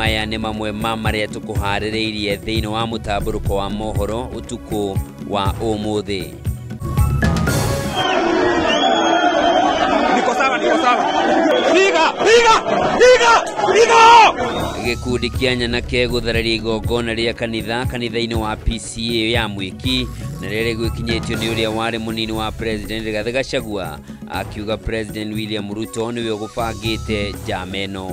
Maya nĩ mamwe ma marĩa tũkũharĩrĩirie thĩinĩ wa mũtambũrũko wa mohoro ũtukũ wa ũmũthĩ. Niko sawa, niko sawa. Piga, piga, piga, piga! Gĩkundi kĩa nyanake gũthararia igongona rĩa kanitha kanitha-inĩ wa PCA ya Mwiki na rĩrĩa gwĩkinyĩtio nĩ ũrĩa warĩ mũnini wa President Rigathĩ Gachagua akiuga President William Ruto nĩwe ũgũbangĩte njama ĩno.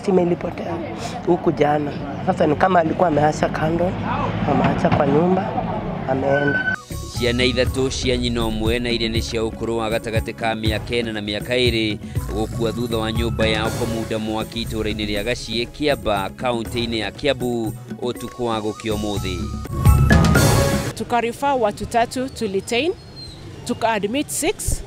Stima ilipotea huku jana. Sasa ni kama alikuwa ameacha kando, ameacha kwa nyumba, ameenda. Ciana ithatũ cia nyina ũmwe na iria nĩ cia ũkũrũ wa gatagatĩ ka mĩaka 4 na mĩaka 2 gũkua thutha wa nyũmba yao kũmunda mwaki itũũra-inĩ rĩa Gaciĩ Kĩamba kaunti-inĩ ya Kiambu ũtukũ wa gũkĩa ũmũthĩ. Tukarefer watu 3 tulitain, tukaadmit 6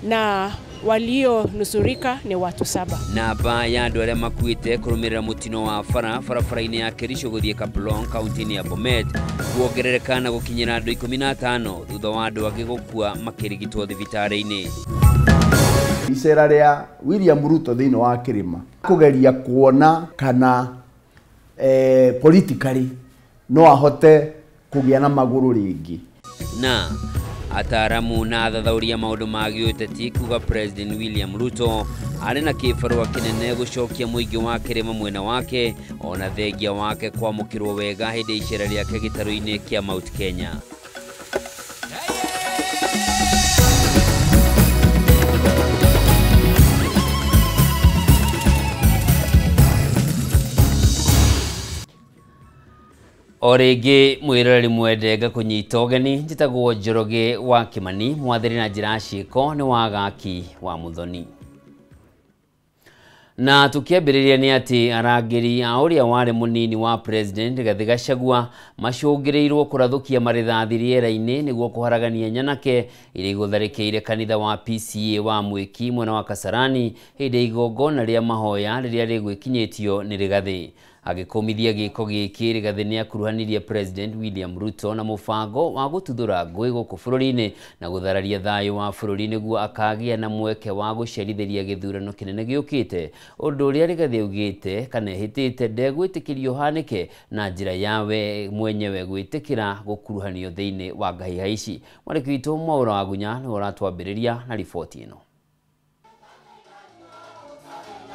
na walionusurika ni watu 7. Namba ya andũ arĩa makuĩte kũrũmĩrĩra mũtino wa bara barabara-inĩ ya Kericho gũthiĩ Kaplong kaunti-inĩ ya Bomet kuongerereka na gũkinyĩra andũ 15 thutha wa andũ angĩ gũkua makĩrigitwo thibitarĩ-inĩ. Icera rĩa William Ruto thĩinĩ wa kĩrĩma kũgeria kuona kana politically no ahote kũgĩa na magũrũ rĩngĩ. Na ataramu na athathaũri a maũndũ ma gĩũteti kuga President William Ruto arĩ na kĩbarũa kĩnene gũcokia mũingĩ wa kĩrĩma mwena wake ona thengia wake kwamũkĩrwo wega hĩndĩ icera rĩake gĩtarũ-inĩ kĩa Mount Kenya. O rĩngĩ mwĩroreri mwende ngakũnyita ũgeni njĩtagwo Njoroge wa Kĩmani mwathĩri na njĩra ciĩko nĩ Wagaki wa Muthoni. Na tukiambĩrĩria nĩ atĩ arangĩri a ũrĩa warĩ mũnini wa President Rigathĩ Gachagua macũngĩrĩirwo kũrathũkia marĩthathi rĩera-inĩ nĩguo kũharagania nyanake iria igũtharĩkĩire kanitha wa PCA wa Mwiki mwena wa Kasarani hĩndĩ ya igongona rĩa mahoya rĩrĩa rĩgwĩkinyĩtio nĩ Rigathĩ. Agĩkũmithia gĩko gĩkĩ Rigathĩ nĩakuruhanirie President William Ruto na mũbango wa gũtuthũra ngũĩ gũkũ bũrũri-inĩ na gũthararia thayũ wa bũrũri nĩguo akagĩa na mweke wa gũcerithĩria gĩthurano kĩnene gĩũkĩte ũndũ ũrĩa Rigathĩ augĩte kana ehĩtĩte ndegwĩtĩkĩrio ũhanĩke na njĩra yawe mwenyewe gwĩtĩkĩra gũkuruhanio thĩinĩ wa ngahĩha ici. Mwandĩki witũ Mwaũra wa Gunya nĩwe ũratwambĩrĩria na riboti ĩno.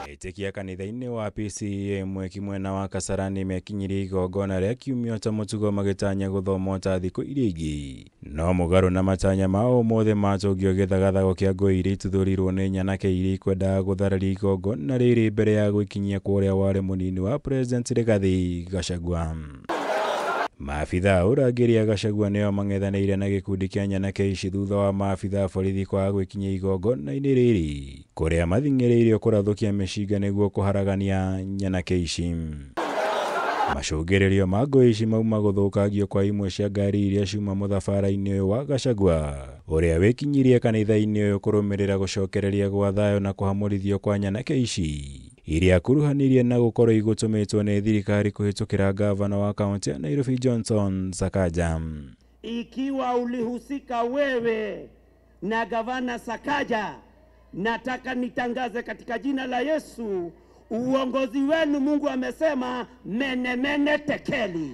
Etĩkia kanitha-inĩ wa PCA Mwiki mwena wa Kasarani mekinyirie igongona rĩa kiumia ta mũtugo magĩtanya gũthomwo ta thikũ iria ingĩ. No mũgarũ na matanya ma ũmũthĩ matũngio gĩthagathago kĩa ngũĩ iria ituthũrirwo nĩ nyanake iria ikwendaga gũthararia igongona rĩrĩ mbere ya gwĩkinyia kwa ũrĩa warĩ mũnini wa President Rigathĩ Gachagua. Maabitha a ũrangĩri a Gachagua nĩo mang'ethanĩire na gĩkundi kĩa nyanake ici thutha wa maabitha a borithi kwaga gwĩkinyia igongona-inĩ rĩrĩ kũrĩa mathing'ĩrĩirio kũrathũkia mĩcinga nĩguo kũharagania nyanake ici. Macũngĩrĩrio ma ngũĩ ici mauma gũthũkangio kwa imwe cia ngari iria ciuma mũthabara-inĩ ũyũ wa Gachagua ũrĩa wĩkinyirie kanitha-inĩ ũyũ kũrũmĩrĩra gũcokereria gwa thayũ na kũhamũrithio kwa nyanake ici iria kuruhanirie na gũkorwo igũtũmĩtwo nĩ thirikari kũhĩtũkĩra gavana wa kaunti ya Nairobi Johnson Sakaja. Ikiwa ulihusika wewe na gavana Sakaja, nataka nitangaze katika jina la Yesu, uongozi wenu Mungu amesema mene mene tekeli.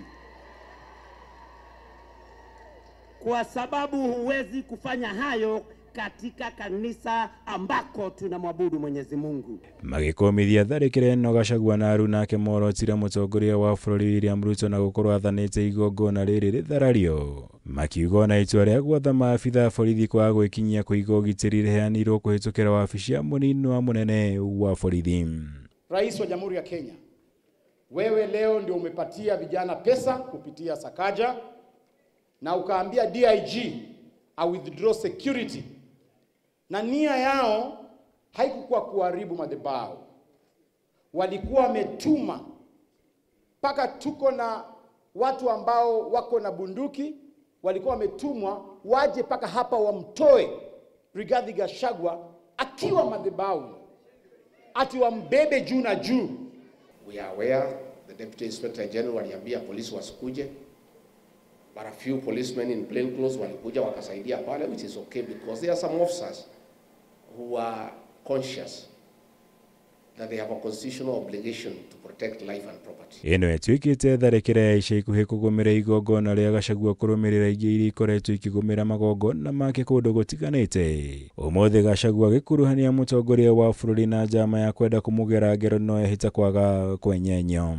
Kwa sababu huwezi kufanya hayo katika kanisa ambako tunamwabudu Mwenyezi Mungu. Magĩkũmithia tharĩkĩra ĩno Gachagua na aruna ake morotire mũtongoria wa bũrũri William Ruto na gũkorwo athanĩte igongona rĩrĩ rĩtharario makiuga ona itua rĩa gwatha maabitha a borithi kwaga gwĩkinyia kũiga ũgitĩri rĩheanirwo kũhĩtũkĩra wabici ya mũnini wa mũnene wa borithi. Rais wa Jamhuri ya Kenya, wewe leo ndio umepatia vijana pesa kupitia Sakaja na ukaambia DIG a withdraw security, na nia yao haikukuwa kuharibu madhabahu. Walikuwa wametuma mpaka tuko na watu ambao wako na bunduki, walikuwa wametumwa waje paka hapa wamtoe Rigathi Gachagua akiwa madhabahu, ati wambebe juu na juu. We are aware the Deputy Inspector General waliambia polisi wasikuje, but a few policemen in plain clothes walikuja wakasaidia pale, which is okay because there are some officers who are conscious That they have a constitutional obligation to protect life and property. Ĩno ĩtuĩkĩte tharĩkĩra ya ica ikuhĩ kũgũmĩra igongona rĩa Gachagua kũrũmĩrĩra ingĩ iria ikoretwo ikĩgũmĩra magongona make kũndũ gũtiganĩte. Ũmũthĩ Gachagua agĩkuruhania mũtongoria wa bũrũri na njama ya kwenda kũmũgera ngero no ehĩta kwaga kwenyenyio.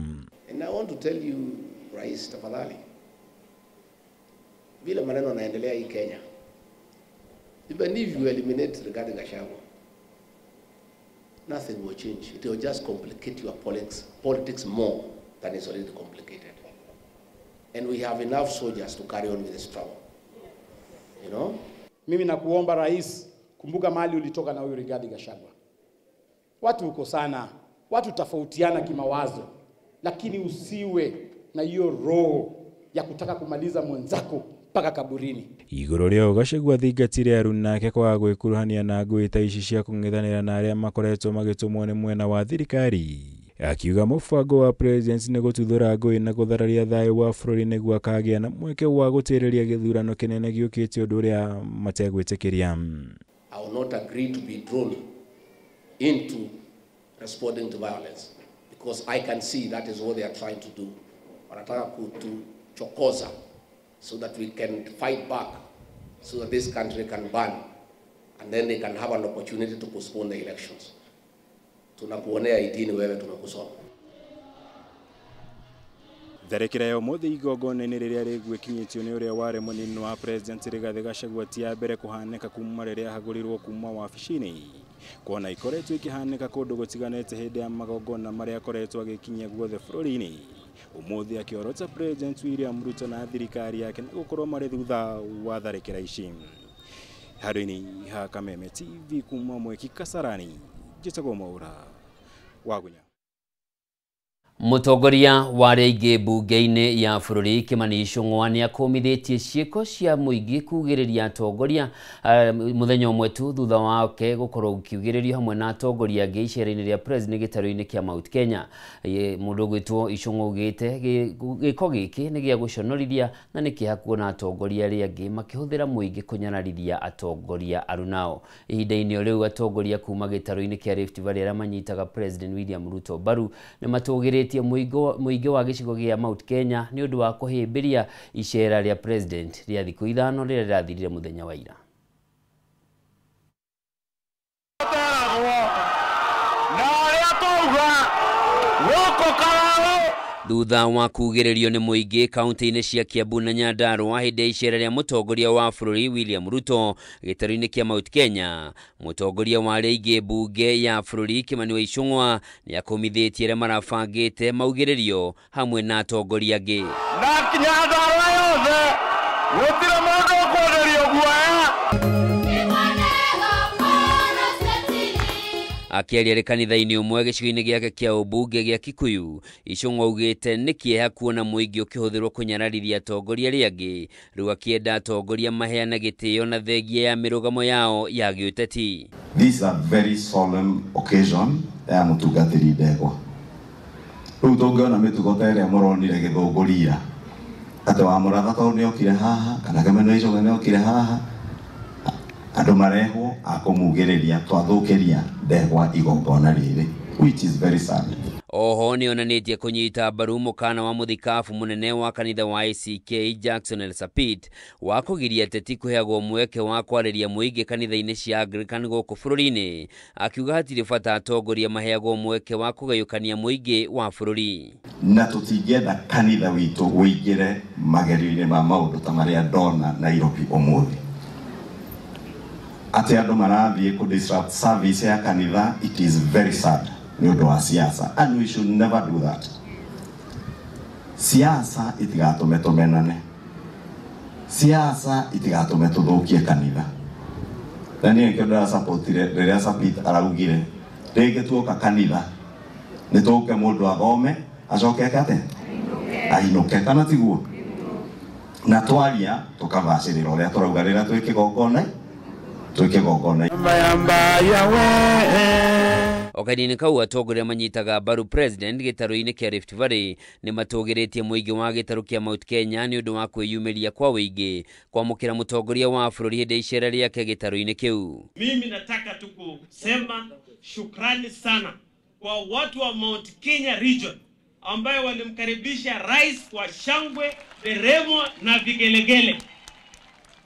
And I want to tell you, Rais, tafadhali, vile maneno yanaendelea hii Kenya, even if you eliminate Rigathi Gachagua, nothing will change. It will just complicate your politics more than it's already complicated. And we have enough soldiers to carry on with the struggle. You know? Mimi nakuomba Rais, kumbuka mahali ulitoka na huyu Rigathi Gachagua. Watu uko sana, watu tofautiana kimawazo, lakini usiwe na hiyo roho ya kutaka kumaliza mwenzako mpaka kaburini. Igũrũ rĩa Gachagua thingatire aruna ake kwaga gwĩkuruhania na ngũĩ ta ici cia kũng'ethanĩra na arĩa makoretwo magĩtũmwo nĩ mwena wa thirikari. Akiuga mũbango wa president nĩ gũtuthũra ngũĩ na gũthararia thayũ wa bũrũri nĩguo akagĩa na mweke wa gũtĩrĩria gĩthurano kĩnene gĩũkĩte ũndũ ũrĩa mategwĩtĩkĩria. I will not agree to be drawn into responding to violence because I can see that is what they are trying to do. Wanataka kutuchokoza so that we can fight back, so that this country can burn, and then they can have an opportunity to postpone the elections. Tunakuonea idini wewe, tumekusoma. Tharĩkĩra ya ũmũthĩ igongona-inĩ rĩrĩa rĩgwĩkinyĩtio nĩ ũrĩa warĩ mũnini wa president Rigathi Gachagua ti ya mbere kũhanĩka kuma rĩrĩa ahagũrirwo kuma wabici-inĩ, kuona ikoretwo ikĩhanĩka kũndũ gũtiganĩte hĩndĩ ya magongona marĩa akoretwo agĩkinyia guothe bũrũri-inĩ. Ũmũthĩ akĩorota President William Ruto na thirikari yake na gũkorwo marĩ thutha wa tharĩkĩra ici. Handũ-inĩ ha Kameme TV kuma Mweki Kasarani, njĩtagwo Mwaura Wagunya. Mũtongoria wa arĩa aingĩ mbunge-inĩ ya bũrũri Kimani Ichung'wa nĩakũmithĩtie ciĩko cia mũingĩ kugĩrĩria atongoria mũthenya ũmwe tu thutha wake gũkorwo ũkiugĩrĩrio hamwe na atongoria angĩ icera-inĩ rĩa president gĩtarũ-inĩ kĩa Mount Kenya. Mũndũ ũgwĩtwo Ichung'wa augĩte gĩko gĩkĩ nĩ gĩa gũconorithia na nĩ kĩeha kuona atongoria arĩa angĩ makĩhũthĩra mũingĩ kũnyararithia atongoria arunao. Ihinda-inĩ o rĩu atongoria kuma gĩtarũ-inĩ kĩa Rift Valley arĩa manyitaga President William Ruto mbaru nĩ matũgĩrĩtie mũingĩ wa gĩcigo gĩa Mount Kenya nĩ ũndũ wa kũhĩmbĩria icera rĩa president rĩa thikũ 5 rĩrĩa rĩrathirire mũthenya wa ira. Thutha wa kugĩrĩrio nĩ mũingĩ kaunti-inĩ cia Kiambu na Nyandarua hĩndĩ ya icera rĩa mũtongoria wa bũrũri William Ruto gĩtarũ-inĩ kĩa Mount Kenya, mũtongoria wa arĩa aingĩ mbunge ya bũrũri Kimani wa Ichung'wa nĩakũmithĩtie arĩa marabangĩte maugĩrĩrio hamwe na atongoria angĩ. Na Nyandarua yothe gũtirĩ mũndũ ũkwenderio guoya. Akĩaria kanitha-inĩ ũmwe gĩcigo-inĩ gĩake kĩa ũmbunge gĩa Kikuyu, Ichung'wa augĩte nĩ kĩeha kuona mũingĩ ũkĩhũthĩrwo kũnyararithia atongoria arĩa angĩ, rĩu akĩenda atongoria maheane gĩtĩo na thengia ya mĩrũgamo yao ya gĩũteti. This is a very solemn occasion ya mũtungatĩri ndegwa. Rĩu tũngĩona mĩtugo ta ĩrĩa mũronire Gĩthũngũria, atĩ wa Mũratha tondũ nĩokire haha kana Kimani Ichung'wa nĩokire haha, andũ marehwo a kũmugĩrĩria twathũkĩria ndegwa igongona rĩrĩ, which is very sad. Oho nĩonanĩtie kũnyita mbaru mũkana wa mũthikabu mũnene wa kanitha wa ACK Jackson Elsapit wa kũgiria ateti kũheagwo mweke wa kwarĩria mũingĩ kanitha-inĩ cia Anglican gũkũ bũrũri-inĩ, akiuga hatirĩ bata atongoria maheagwo mweke wa kũgayũkania mũingĩ wa bũrũri. Na tũtingĩenda kanitha witũ ũingĩre magerio-inĩ ma maũndũ ta marĩa ndona Nairobi ũmũthĩ, atĩ andũ marathiĩ kũ disrupt service ya kanitha. It is very sad nĩ ũndũ wa siasa, and we should never do that. Siasa itigatũme tũmenane, siasa itigatũme tũthũkie kanitha. Na niĩ nĩkĩo ndĩrasapotire rĩrĩa Sapit araugire rĩngĩ tuoka kanitha nĩ tũke mũndũ athome acoke eke atĩa, ainũke, kana tiguo? Na twaria tũkabacĩrĩra ũrĩa tũrauga rĩrĩa twĩ kĩgongona. O kahinda-inĩ kau atongoria manyitaga mbaru president gĩtarũ-inĩ kĩa Rift Valley nĩ matũgĩrĩtie mũingĩ wa gĩtarũ kĩa Mount Kenya nĩ ũndũ wa kwĩyumĩria kwa wĩingĩ kwamũkĩra mũtongoria wa bũrũri hĩndĩ ya icera rĩake gĩtarũ-inĩ kĩu. Mimi nataka tu kusema shukrani sana kwa watu wa Mount Kenya region ambayo walimkaribisha rais kwa shangwe, nderemo na vigelegele.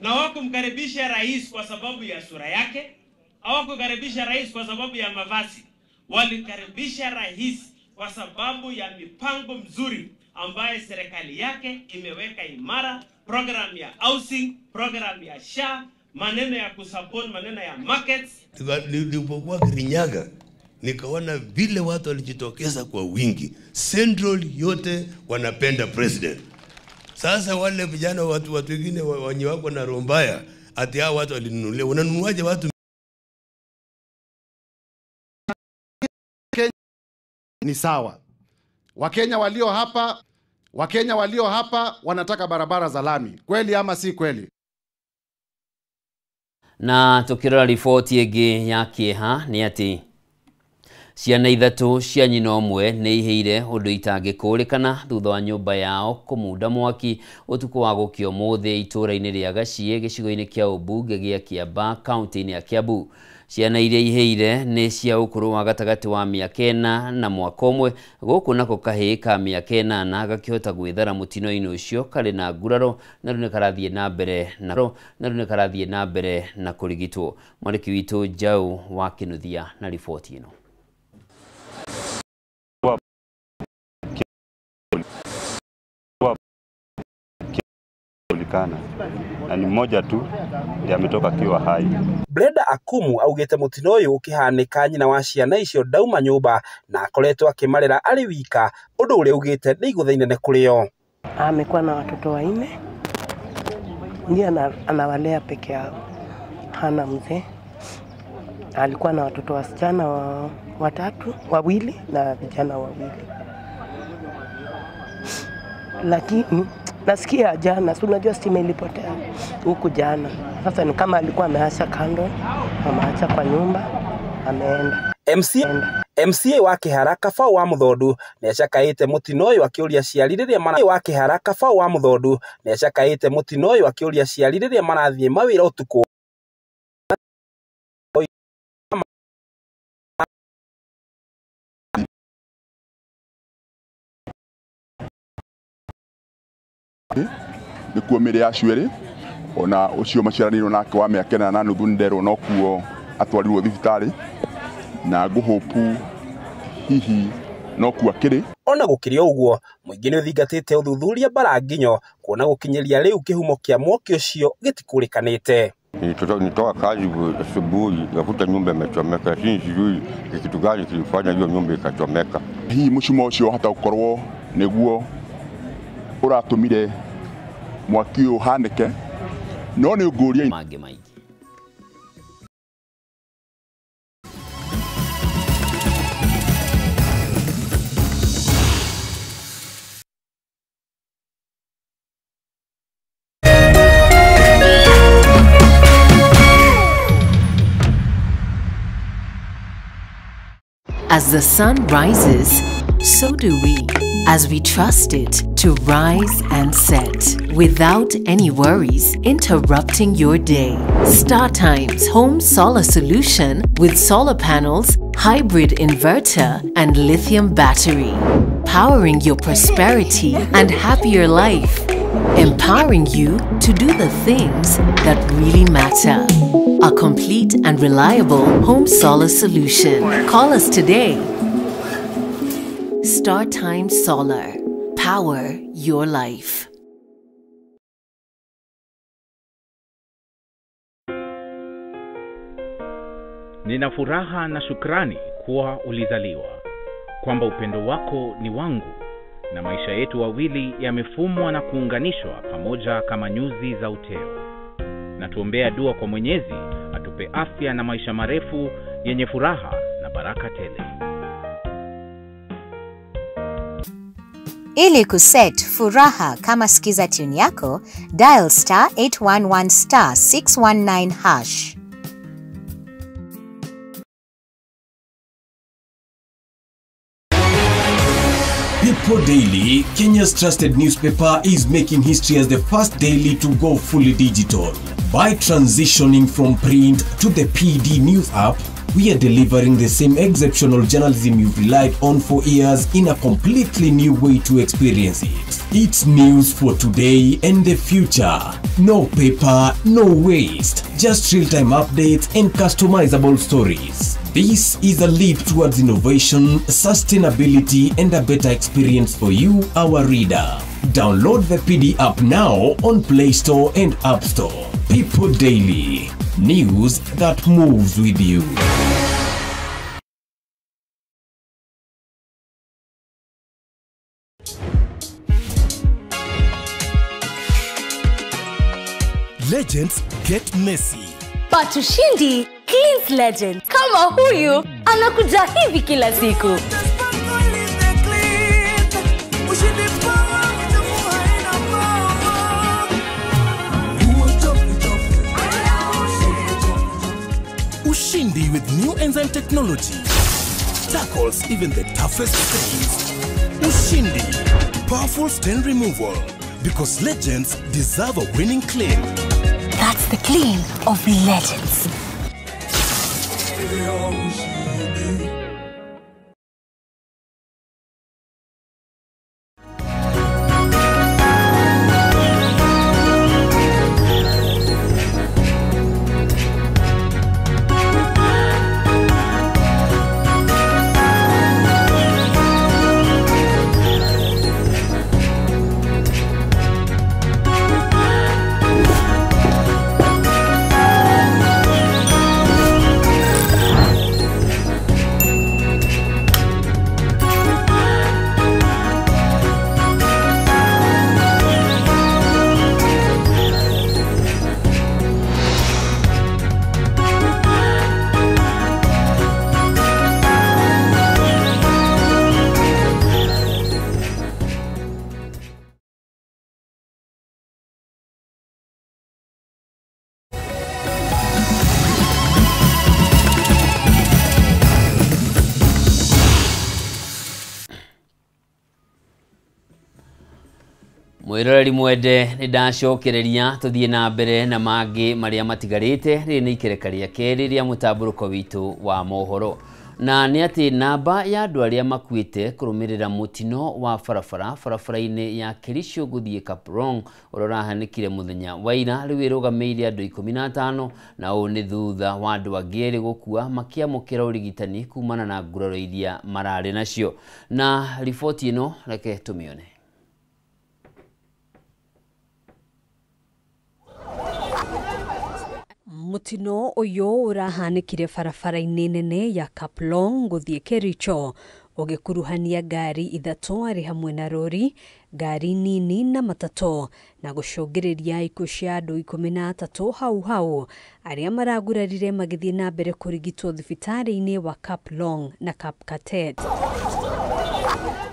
Na hawakumkaribisha rais kwa sababu ya sura yake, hawakukaribisha rais kwa sababu ya mavazi. Walikaribisha rais kwa sababu ya mipango mzuri ambaye serikali yake imeweka imara, program ya housing, program ya SHA, maneno ya kusupport, maneno ya markets. Nilipokuwa Kirinyaga nikaona vile watu walijitokeza kwa wingi. Central yote wanapenda president. Sasa wale vijana watu wengine wenye wako na roho mbaya, ati hao watu walinunulia. Unanunuaje watu? Kenya ni sawa. Wakenya walio hapa wanataka barabara za lami. Kweli ama si kweli? Na tukirora riboti ĩngĩ ya kĩeha nĩ atĩ ciana ithatũ cia nyina ũmwe nĩ ihĩire ũndũ itangĩkũrĩkana thutha wa nyũmba yao kũmunda mwaki ũtukũ wa gũkĩa ũmũthĩ itũũra-inĩ rĩa Gaciĩ gĩcigo-inĩ kĩa ũmbunge gĩa Kĩambaa kaunti-inĩ ya Kiambu. Ciana iria ihĩire nĩ cia ũkũrũ wa gatagatĩ wa mĩaka 4 na mwaka ũmwe, gũkũ nako kahĩĩ ka mĩaka 8 gakĩhota gwĩthara mũtino-inĩ ũcio karĩ na nguraro na rĩu nĩ karathiĩ na mbere na kũrigitwo. Mwandĩki witũ Njaũ wa Kĩnuthia na riboti ĩno. Na ni mmoja tu ndiye ametoka akiwa hai. Brenda Akumu augite mutino uyu ukihanika nyina wa ciana icio ndauma nyumba na akoretwo akimarera ari wika, undu uria augite ni igutha inene kuri o. Amekuwa na watoto wanne, ndiye anawalea peke yao, hana mzee. Alikuwa na watoto wasichana watatu, wawili na vijana wawili. Lakini nasikia jana, si unajua stima ilipotea huku jana. Sasa ni kama alikuwa ameacha kando, ameacha kwa nyumba, ameenda. MCA wa Kihara Kabau wa Muthondu nĩacakaĩte mũtino ũyũ akĩũria aciari rĩrĩa wa Kihara Kabau wa Muthondu nĩacakaĩte mũtino ũyũ akĩũria aciari rĩrĩa marathiĩ mawĩra ũtukũ. Nĩkuo mĩrĩ yacio ĩrĩ ona ũcio maciaranĩirwo nake wa mĩaka 4.5 nĩnderwo nokuo atwarirwo thibitarĩ na ngũhũpu hihi nokuo akĩrĩ. Ona gũkĩrĩ ũguo mũingĩ nĩũthingatĩte ũthuthuria bara nginyo kuona gũkinyĩria rĩu kĩhumo kĩa mwaki ũcio gĩtikũrĩkanĩte. Nilitoka kazi asubuhi nikakuta nyumba imechomeka, lakini sijui kitu gani kilifanya hiyo nyumba ikachomeka. Hihi mũcumaa ũcio wahota gũkorwo nĩguo ũratũmire mwaki ũyũ ũhanĩke, no nĩ ngũria mangĩ maingĩ. As the sun rises, so do we, as we trust it to rise and set without any worries interrupting your day. StarTimes Home Solar Solution with solar panels, hybrid inverter, and lithium battery, powering your prosperity and happier life, empowering you to do the things that really matter. A complete and reliable home solar solution. Call us today. StarTimes Solar. Power your life. Nina furaha na shukrani kuwa ulizaliwa, kwamba upendo wako ni wangu na maisha yetu wawili yamefumwa na kuunganishwa pamoja kama nyuzi za uteo. Na tuombea dua kwa Mwenyezi atupe afya na maisha marefu yenye furaha na baraka tele. Ili kuset furaha kama skiza tune yako, dial star 811 star 619 hash. People People Daily, Kenya's trusted newspaper, is making history as the first daily to go fully digital. By transitioning from print to the PD News app, we are delivering the same exceptional journalism you've relied on for years in a completely new way to experience it. It's news for today and the future. No paper, no waste. Just real-time updates and customizable stories. This is a leap towards innovation, sustainability, and a better experience for you, our reader. Download the PD app now on Play Store and App Store. People Daily. News that moves with you. Legends get messy. But ushindi cleans legend. Kama huyu anakuja hivi kila siku. Ushindi with new enzyme technology tackles even the toughest stains. Ushindi, powerful stain removal, because legends deserve a winning clean. That's the clean of legends. Mwiroreri mwende nĩ ndacokereria tũthiĩ na mbere na mangĩ marĩa matigarĩte. Rĩrĩ nĩ ikereka rĩa kerĩ rĩa mũtambũrũko witũ wa mohoro, na nĩ atĩ namba ya andũ arĩa makuĩte kũrũmĩrĩra mũtino wa barabara barabara-inĩ ya Kericho gũthiĩ Kaplong ũrĩa ũrahanĩkire mũthenya wa ira rĩu ĩrũgamĩire andũ 15, na ũũ nĩ thutha wa andũ angĩ erĩ gũkua makĩamũkĩra ũrigitani kumana na nguraro iria mararĩ nacio. Na riboti ĩno reke tũmĩone. Mutino uyu urahanikire barabara-inĩ nene ya Kaplong gũthiĩ Kericho ũgĩkuruhania ngari ithatũ arĩ hamwe na rori, ngari nini na matatũ, na gũcũngĩrĩria ikuũ cia andũ 13 hau hau arĩa maragurarire magĩthiĩ na mbere kũrigitwo thibitarĩ-inĩ wa Kaplong na Kapkatet.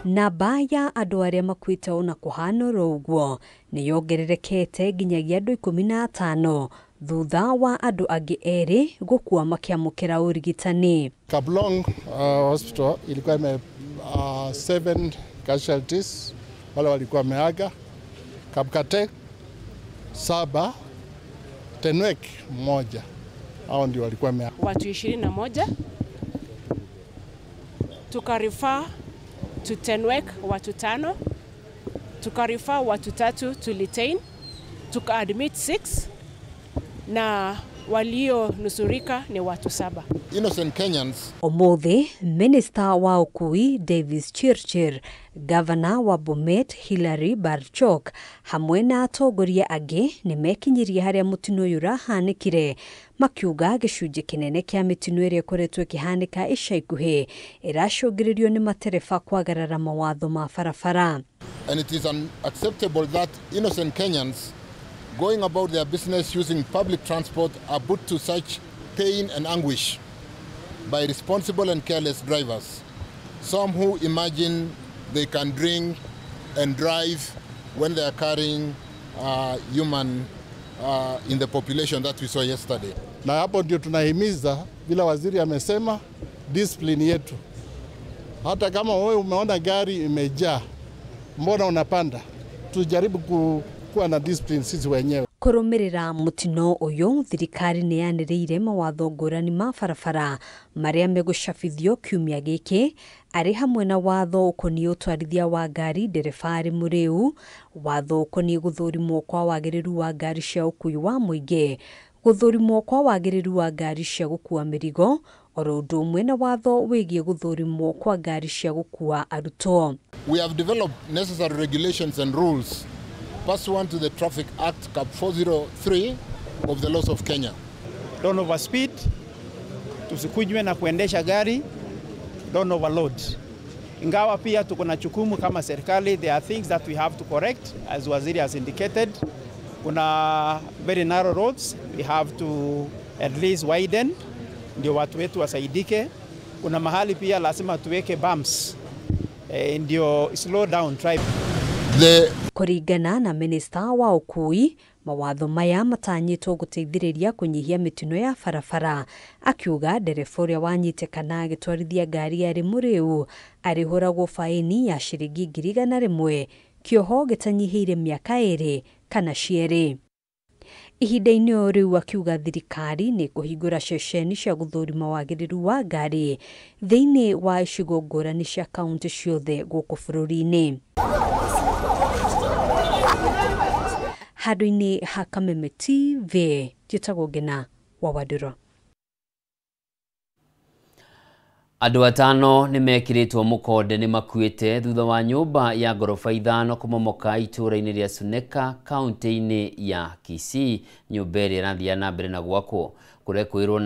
Namba ya andũ arĩa makuĩte ona kũhana oro ũguo nĩ yongererekete nginyagia andũ 15 thutha wa andũ angĩ erĩ gũkua makĩamũkĩra ũrigitani. Kaplong Hospital ilikuwa ime 7 casualties wale walikuwa wameaga. Kapkatet 7, Tenwek 1, hao ndio walikuwa wameaga. Watu 21 tukarefer to Tenwek watu 5, tukarefer watu 3 to Litein, tukaadmit 6 na walionusurika ni watu 7. Innocent Kenyans. Ũmũthĩ, Minister wa Ũkui Davis Chirchir, Governor wa Bomet Hilary Barchok hamwe na atongoria angĩ nĩ mekinyirie harĩa mũtino ũyũ ũrahanĩkire, makiuga gĩcunjĩ kĩnene kĩa mĩtino ĩrĩa ĩkoretwo ĩkĩhanĩka ica ikuhĩ ĩracũngĩrĩrio nĩ matereba kwagarara mawatho ma barabara. And it is unacceptable that innocent Kenyans going about their business using public transport are put to such pain and anguish by responsible and careless drivers, some who imagine they can drink and drive when they are carrying human in the population that we saw yesterday. Na hapo ndio tunahimiza, bila waziri amesema, discipline yetu. Hata kama wewe umeona gari imejaa, Mbona unapanda? Tujaribu kuwa na discipline sisi wenyewe. Kũrũmĩrĩra mũtino ũyũ, thirikari nĩ yanĩrĩire mawatho ngũrani ma barabara marĩa megũcabithio kiumia gĩkĩ, arĩ hamwe na watho ũkoniĩ ũtwarithia wa ngari ndereba arĩ mũrĩu, watho ũkoniĩ gũthũrimwo kwa wagĩrĩru wa ngari cia ũkuui wa mũingĩ, gũthũrimwo kwa wagĩrĩru wa ngari cia gũkua mĩrigo, oro ũndũ ũmwe na watho wĩgiĩ gũthũrimwo kwa ngari cia gũkua arutwo. We have developed necessary regulations and rules pursuant to the Traffic Act Cap 403 of the laws of Kenya. Don't overspeed, tusikunywe na kuendesha gari, don't overload. Ingawa pia tuko na jukumu kama serikali, there are things that we have to correct as waziri has indicated. Kuna very narrow roads, we have to at least widen ndio watu wetu wasaidike. Kuna mahali pia lazima tuweke bumps ndio slow down traffic. Kũringana na minista wa ũkuui, mawatho maya matanyĩtwo gũteithĩrĩria kũnyihia mĩtino ya barabara, akiuga ndereba ũrĩa wanyitĩkana agĩtwarithia ngari arĩ mũrĩu arĩhũragwo baĩni ya ciringi 100,000, kĩoho gĩtanyihĩire mĩaka 2 kana cierĩ. Ihinda-inĩ o rĩu akiuga thirikari nĩ kũhingũra ceceni cia gũthũrima wagĩrĩru wa ngari thĩinĩ wa icigo ngũrani cia kaunti ciothe gũkũ bũrũri-inĩ. Handũ-inĩ ha Kameme TV, njĩtagwo Ngina wa Wandũrũ. Andũ 5 nĩ mekĩrĩtwo mũkonde nĩ makuĩte thutha wa nyũmba ya ngoroba 5 kũmomoka itũũra-inĩ rĩa Suneka kaunti-inĩ ya Kisii. Nyũmba ĩrĩa ĩrathiĩ na mbere na gwakwo. Kũrekwĩrwo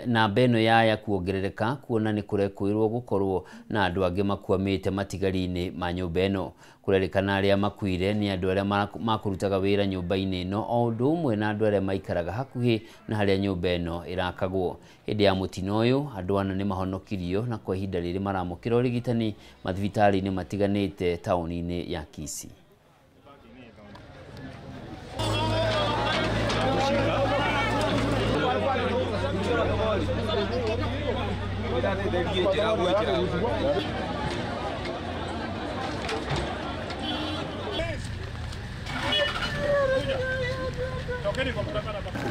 namba ĩno yaya kuongerereka kuona nĩ kũrekwĩrwo gũkorwo na andũ angĩ makwamĩte matigari-inĩ ma nyũmba ĩno. Kũrerĩkana arĩa makuire nĩ andũ arĩa makũrutaga wĩra nyũmba-inĩ ĩno o ũndũ ũmwe na andũ arĩa maikaraga hakuhĩ na harĩa nyũmba ĩno ĩrakagwo. Hĩndĩ ya mũtino ũyũ andũ 4 nĩ mahonokirio na kwa ihinda rĩrĩ maramũkĩra ũrigitani mathibitarĩ-inĩ matiganĩte taũni-inĩ ya Kisii.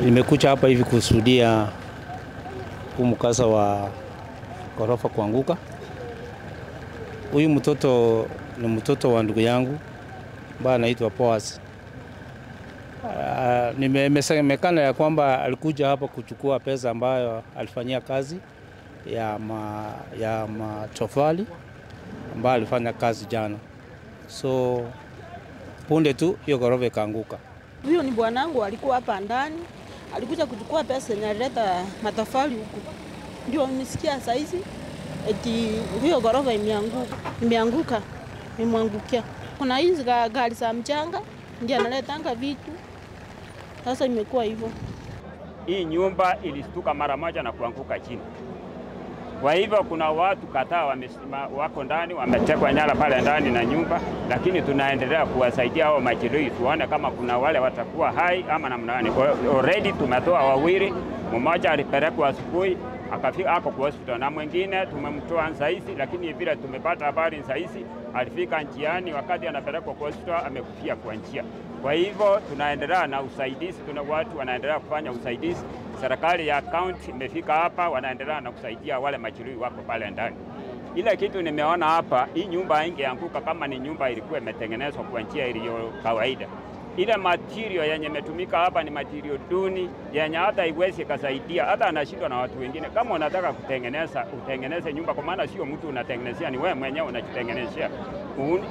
Nimekuja hapa hivi kushuhudia huu mkasa wa ghorofa kuanguka. Huyu mtoto ni mtoto wa ndugu yangu ambaye anaitwa Boaz. Nimesemekana ya kwamba alikuja hapa kuchukua pesa ambayo alifanyia kazi ya matofali ambayo alifanya kazi jana. So punde tu hiyo ghorofa ikaanguka. Huyo ni bwanangu, alikuwa hapa ndani, alikuja kuchukua pesa na alileta matofali huku. Ndio nimesikia saa hizi eti hiyo ghorofa imeanguka, imemwangukia. Kuna hizi gari za mchanga ndio analetanga vitu. Sasa imekuwa hivyo. Hii nyumba ilistuka mara moja na kuanguka chini. Kwa hivyo kuna watu kadhaa wako ndani, wametekwa nyara pale ndani na nyumba, lakini tunaendelea kuwasaidia hao majeruhi tuone kama kuna wale watakuwa hai ama namna gani. Already tumetoa wawili, mmoja alipelekwa asubuhi akafika ako kwa hospital na mwingine tumemtoa saizi, lakini vile tumepata habari saizi alifika njiani, wakati anapelekwa kwa hospital amekufia kwa njia. Kwa hivyo tunaendelea na usaidizi, tuna watu wanaendelea kufanya usaidizi. Serikali ya county imefika hapa, wanaendelea na kusaidia wale majeruhi wako pale ndani. Ile kitu nimeona hapa, hii nyumba haingeanguka kama ni nyumba ilikuwa imetengenezwa kwa njia iliyo kawaida. Ile material yenye imetumika hapa ni material duni yenye hata iwezi kusaidia, hata anashindwa na watu wengine. Kama unataka kutengeneza, utengeneze nyumba, kwa maana sio mtu unatengenezea, ni wewe mwenyewe unajitengenezea.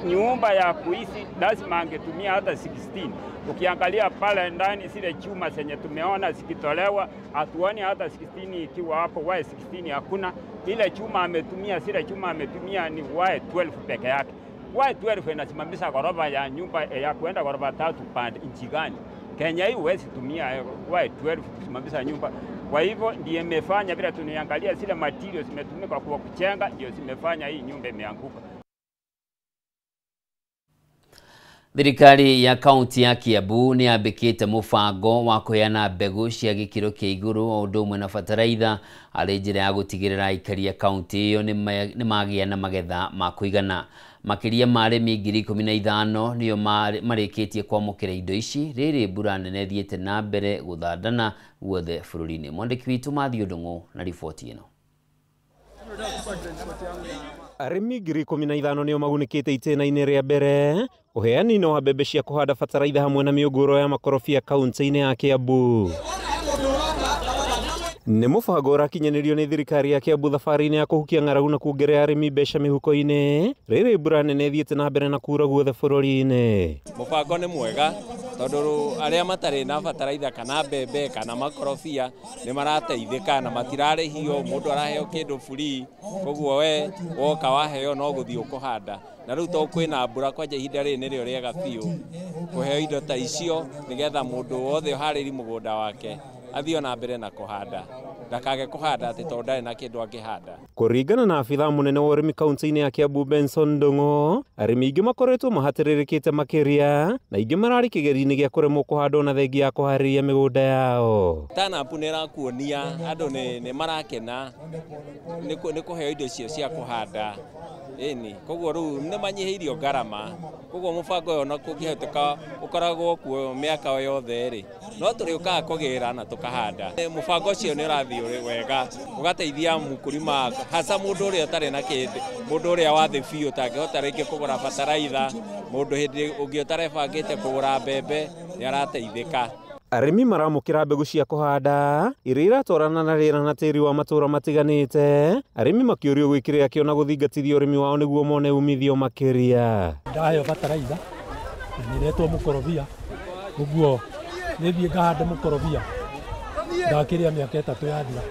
Nyumba ya kuishi lazima angetumia hata 16. Ukiangalia pale ndani zile chuma zenye tumeona zikitolewa, hatuoni hata 16 ikiwa hapo, Y 16 hakuna. Ile chuma ametumia, zile chuma ametumia ni Y 12 peke yake. Y12 inasimamisha ghorofa ya nyumba ya kuenda ghorofa 3 pande nchi gani? Kenya hii huwezi tumia Y12 kusimamisha nyumba. Kwa hivyo ndiye imefanya vile tunaangalia zile materials zimetumika kwa kujenga, ndio zimefanya hii nyumba imeanguka. Thirikari ya kaunti ya Kiambu nĩ yambĩkĩte mũbango wa kũheana mbegũ cia gĩkĩro kĩa igũrũ o ũndũ ũmwe na bataraitha arĩ njĩra ya gũtigĩrĩra aikari a kaunti ĩyo nĩ magĩa na magetha ma kũigana. Makĩria ma arĩmi 15,000 nĩo marĩkĩtie kwamũkĩra indo ici rĩrĩ mbura nene ĩthiĩte na mbere gũthandana guothe bũrũri-inĩ. Mwandĩki witũ Matthew Ndung'u na riboti ĩno. Arĩmi 15,000 nĩo magunĩkĩte itĩna-inĩ rĩa mbere ũheani-inĩ wa mbembe cia kũhanda bataraitha hamwe na mĩũngũrwa ya makorobia kaunti-inĩ ya Kiambu. Nĩ mũbango ũrakinyanĩrio nĩ thirikari ya Kiambu thabarĩ-inĩ ya kũhukia ng'aragu na kuongerera arĩmi mbeca mĩhuko-inĩ rĩrĩ mbura nene ĩthiĩte na mbere na kura guothe bũrũri-inĩ. Mũbango nĩ mwega tondũ arĩa matarĩ na bataraitha kana mbembe kana makorobia nĩ marateithĩka na matirarĩhio, mũndũ araheo kĩndũ free, koguo we woka waheo no gũthiĩ ũkũhanda. Na rĩu to kwĩna mbura kwanja ihinda rĩrĩ nĩrĩo rĩega biũ kũheo indo ta icio nĩgetha mũndũ wothe ũharĩri mũgũnda wake athiĩ na mbere na kũhanda, ndakage kũhanda atĩ tondũ ndarĩ na kĩndũ angĩhanda. Kũringana na abithaa mũnene wa ũrĩmi kaunti-inĩ ya Kiambu Benson Ndung'u, arĩmi aingĩ makoretwo mahatĩrĩrĩkĩte makĩria na aingĩ mararĩ kĩgerio-inĩ gĩa kũremwo kũhanda ona thengia ya kũharĩria mĩgũnda yao. TANAPU nĩ ĩrakuonia andũ nĩ marakena nĩ kũheo indo icio cia kũhanda. Ĩni, koguo rĩu nĩ manyihĩirio ngarama, koguo mũbango ũyũ ona kũngĩhoteka ũkoragwo kuo mĩaka yothe rĩ, no tũrĩũkaga kũgĩra na tũkahanda. Mũbango ũcio nĩ ũrathiĩ wega, ũgateithia mũkulima hasa mũndũ ũrĩa ũtarĩ na kĩndũ, mũndũ ũrĩa wa thĩ biũ ũtangĩhota rĩngĩ kũgũra bataraitha, mũndũ hĩndĩ ũngĩ ũtarebangĩte kũgũra mbembe nĩ arateithĩka. Arĩmi maramũkĩra mbegũ cia kũhanda iria iratwarana na rĩera na tĩri wa matũũra matiganĩte, arĩmi makĩũrio gwĩkĩrĩra kĩo na gũthingatithia ũrĩmi wao nĩguo mone umithio makĩria. Ndaheo bataraitha na nĩretwo mũkorobia, ũguo nĩthiĩ ngahande mũkorobia ndakĩrĩa mĩaka 3 yathira.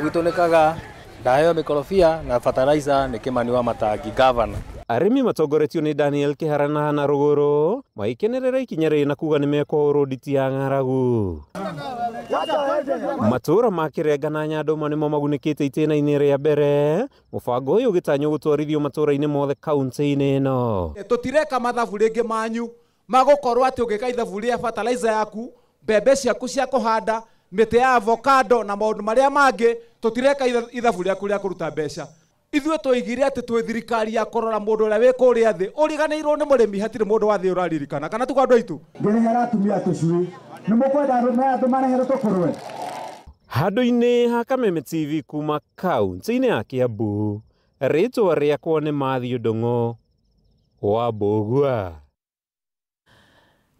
Gwitũ nĩkaga ndaheo mĩkorobia na bataraitha nĩ Kĩmani wa Matangi gavana. Arĩmi matongoretio nĩ Daniel Kĩhara na Hana Rũgũrũ magĩkenerera ikinya rĩrĩ na kuga nĩmekũhũrwo nditi ya ng'aragu. Matũũra ma Kĩrenga na Nyandũma nĩmo magunĩkĩte itĩna-inĩ rĩa mbere, mũbango ũyũ ũgĩtanywo gũtwarithio matũũra-inĩ mothe kaunti-inĩ ĩno. Tũtireka mathabu rĩngĩ manyu magũkorwo atĩ ũngĩka ithabu rĩa fertilizer yaku, mbembe ciaku cia kũhanda, mĩtĩ ya avocado na maũndũ marĩa mangĩ, tũtireka ithabu rĩaku rĩa kũruta mbeca. Ithuĩ twoigire atĩ twĩ thirikari ya kũrora mũndũ ũrĩa wĩ kũrĩa thĩ ũriganĩirwo nĩ mũrĩmi, hatirĩ mũndũ wa thĩ ũraririkana, kana tuko andũ aitũ. Ngĩrehera atumia tũcui, nĩ mũkwenda arũme aya tũmarehere tũkũrwe. Handũ-inĩ ha Kameme TV kuma kaunti-inĩ ya Kiambu, rĩtwa rĩakwa nĩ Matthew Ndung'u wa Mbũgua.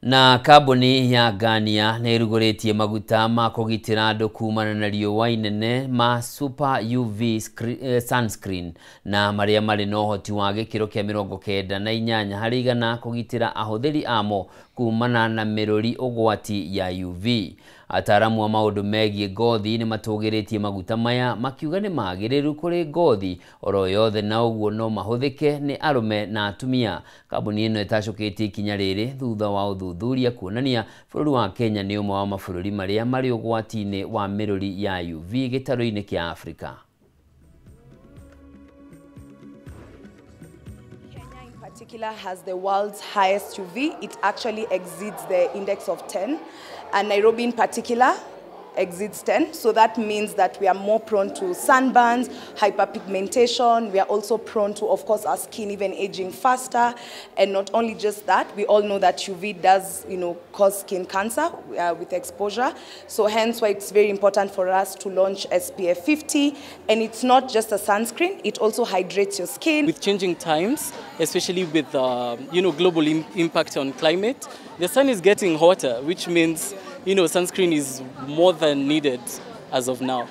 Na kambuni ya Garnier nĩ ĩrugũrĩtie maguta ma kũgitĩra andũ kumana na riũa inene ma Super UV sunscreen na marĩa marĩ na ũhoti wa gĩkĩro kĩa 98 harĩ igana kũgitĩra ahũthĩri amo kumana na mĩrũri ũgwati ya UV. Ataaramu a maũndũ megiĩ ngothi nĩ matũgĩrĩtie maguta maya makiuga nĩ magĩrĩru kũrĩ ngothi oro yothe na ũguo no mahũthĩke nĩ arũme na atumia. Kambuni ĩno ĩtacũkĩtie ikinya rĩrĩ thutha wa ũthuthuria kuonania bũrũri wa Kenya nĩ ũmwe wa mabũrũri marĩa marĩ ũgwati-inĩ wa mĩrũri ya UV gĩtarũ-inĩ kĩa Afrika. Particular has the world's highest UV. It actually exceeds the index of 10, and Nairobi in particular exceeds 10. So that means that we are more prone to sunburns, hyperpigmentation. We are also prone to, of course, our skin even aging faster. And not only just that, we all know that UV does, cause skin cancer with exposure. So hence why it's very important for us to launch SPF 50. And it's not just a sunscreen, it also hydrates your skin. With changing times, especially with, global impact on climate, the sun is getting hotter, which means, sunscreen is more than needed as of now.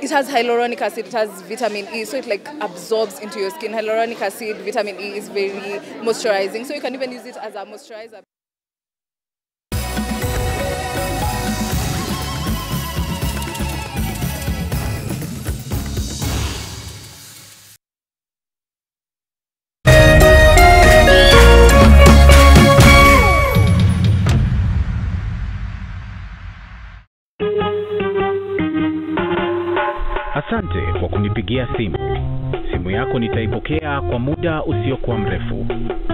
It has hyaluronic acid, it has vitamin E, so it absorbs into your skin. Hyaluronic acid, vitamin E is very moisturizing, so you can even use it as a moisturizer. Asante kwa kunipigia simu. Simu yako nitaipokea kwa muda usiokuwa mrefu.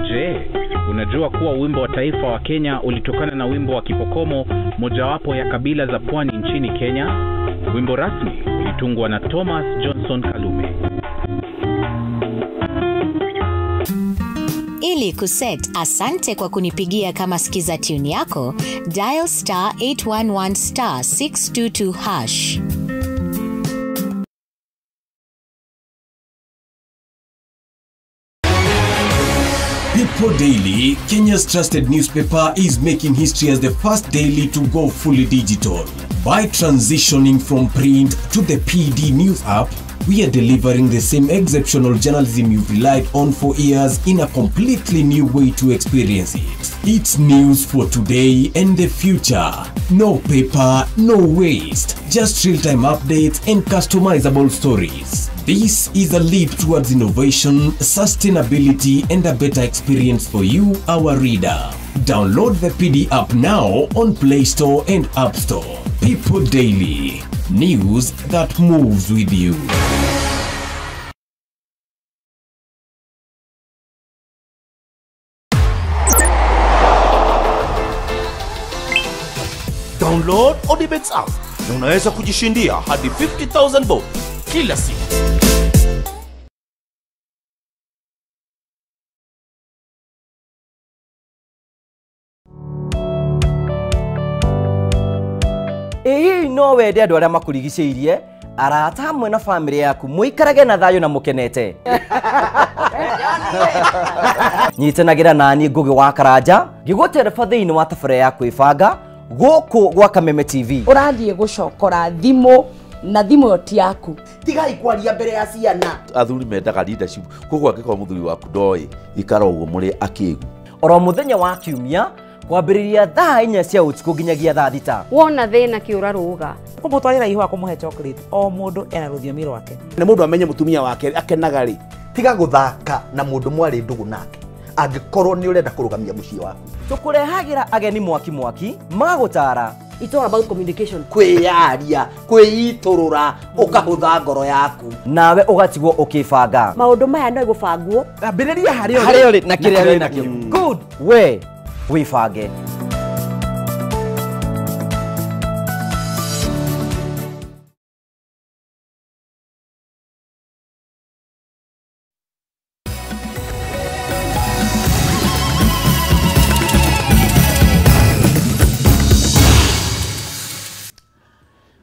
Je, Unajua kuwa wimbo wa taifa wa Kenya ulitokana na wimbo wa Kipokomo, mojawapo ya kabila za pwani nchini Kenya? Wimbo rasmi ulitungwa na Thomas Johnson Kalume. Ili kuset asante kwa kunipigia kama skiza tune yako, dial star 811 star 622 hash. People Daily, Kenya's trusted newspaper, is making history as the first daily to go fully digital. By transitioning from print to the PD News app, we are delivering the same exceptional journalism you've relied on for years in a completely new way to experience it. It's news for today and the future. No paper, no waste. Just real-time updates and customizable stories. This is a leap towards innovation, sustainability, and a better experience for you, our reader. Download the PD app now on Play Store and App Store. People Daily. News that moves with you. Download Odibets app na unaweza kujishindia hadi 50,000 bob kila siku. Ĩĩ no wende andũ arĩa makurigicĩirie, arata hamwe na famĩlĩ yaku mũikarage na thayũ na mũkenete. Nyitanagĩra nani Ngugi wa Karanja ngĩgũtereba thĩinĩ wa tabarĩra ya kwĩbanga gũkũ gwa Kameme TV. Ũrathiĩ gũcokora thimũ na thimũ ĩyo ti yaku. Tigai kwaria mbere ya ciana. Athuri mendaga leadership, koguo angĩkorwo mũthuri waku ndoĩ ikara ũguo mũrĩ akĩgu. Oro mũthenya wa kiumia kwambĩrĩria thaa 4 cia ũtukũ nginyagia thaa 6. Wona thĩna kĩũra rũga. Kũmũtwarĩra ihũa kũmũhe chocolate, o mũndũ ena rũthiomi rwake. Nĩ mũndũ amenye mũtumia wake akenaga rĩ. Tiga gũthaka na mũndũ mwarĩ ndũgũ nake angĩkorwo nĩ ũrenda kũrũgamia mũciĩ waku. Tũkũrehagĩra ageni mwaki mwaki magũtara. It's all about communication. Kwĩyaria, kwĩitũrũra, ũkahũtha ngoro yaku. Nawe ũgatigwo ũkĩbanga. Maũndũ maya no gũbangwo. Ambĩrĩria harĩa ũrĩ na kĩrĩa wĩ nakĩo. Good. We wĩbange.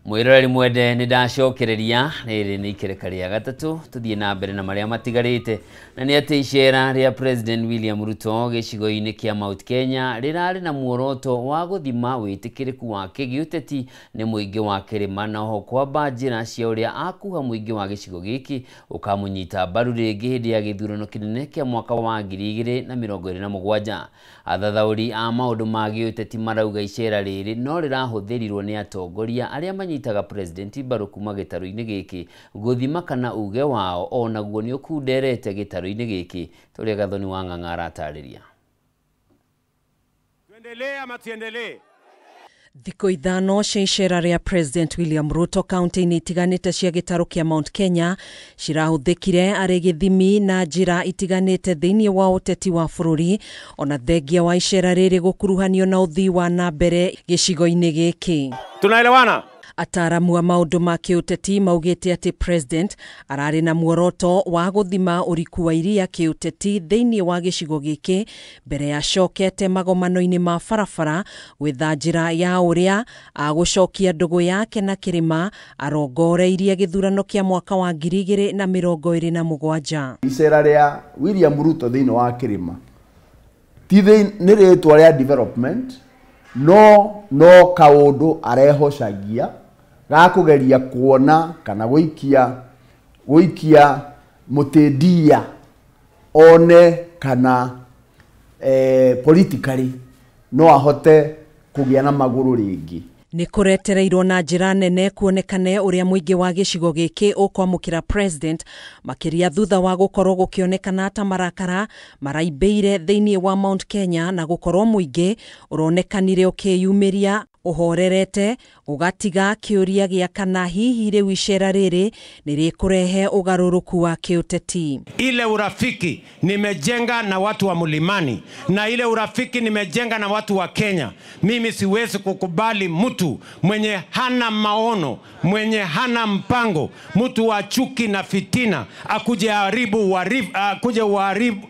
Mwiroreri mwende nĩ ndacokereria rĩrĩ nĩ ikereka rĩa gatatũ tũthiĩ na mbere na marĩa matigarĩte na nĩ atĩ icera rĩa President William Ruto gĩcigo-inĩ kĩa Mount Kenya rĩrarĩ na muoroto wa gũthima wĩtĩkĩrĩku wake gĩũteti nĩ mũingĩ wa kĩrĩma na oho kwamba njĩra cia ũrĩa akuha mũingĩ wa gĩcigo gĩkĩ ũkamũnyita mbaru rĩngĩ hĩndĩ ya gĩthurano kĩnene kĩa mwaka wa 2027. Athathaũri a maũndũ ma gĩũteti marauga icera rĩrĩ no rĩrahũthĩrirwo nĩ atongoria arĩa manyitaga President mbaru kuma gĩtarũ-inĩ gĩkĩ gũthima kana uge wao onaguo nĩ ũkunderete gĩtarũ-inĩ gĩkĩ tũrĩa Gathoni wa Ng'ang'a aratarĩria. Tuendelee ama tuendelee? Thikũ ithano cia icera rĩa President William Ruto kaunti-inĩ itiganĩte cia gĩtarũ kĩa Mount Kenya cirahũthĩkire arĩ gĩthimi na njĩra itiganĩte thĩinĩ wa ũteti wa bũrũri ona thengia wa icera rĩrĩ gũkuruhanio na ũthii wa na mbere gĩcigo-inĩ gĩkĩ. Tunaelewana? Ataramu a maũndũ ma kĩũteti maugĩte atĩ President ararĩ na muoroto wa gũthima ũriku wa iria kĩũteti thĩinĩ wa gĩcigo gĩkĩ mbere ya acokete magomano-inĩ ma barabara gwetha njĩra ya ũrĩa agũcokia ndũgũ yake na kĩrĩma arongoreirie gĩthurano kĩa mwaka wa 2027. Icera rĩa William Ruto thĩinĩ wa kĩrĩma ti nĩ rĩtwa rĩa development no kaũndũ arehocagia gakugeria kuona kana gũikia mũtĩndia one kana politically no ahote kũgĩa na magũrũ rĩngĩ. Nĩ kũretereirwo na njĩra nene kuonekane ũrĩa mũingĩ wa gĩcigo gĩkĩ ũkwamũkĩra President makĩria thutha wa gũkorwo gũkĩonekana ta marakara maraimbĩire thĩinĩ wa Mount Kenya na gũkorwo mũingĩ ũronekanire ũkĩyumĩria Ũhorerete ũgatiga kĩũria gĩa kana hihi rĩu icera rĩrĩ nĩ rĩkũrehe ũgarũrũku wa kĩũteti. Ile urafiki nimejenga na watu wa Mlimani na ile urafiki nimejenga na watu wa Kenya, mimi siwezi kukubali mtu mwenye hana maono, mwenye hana mpango, mtu wa chuki na fitina akuje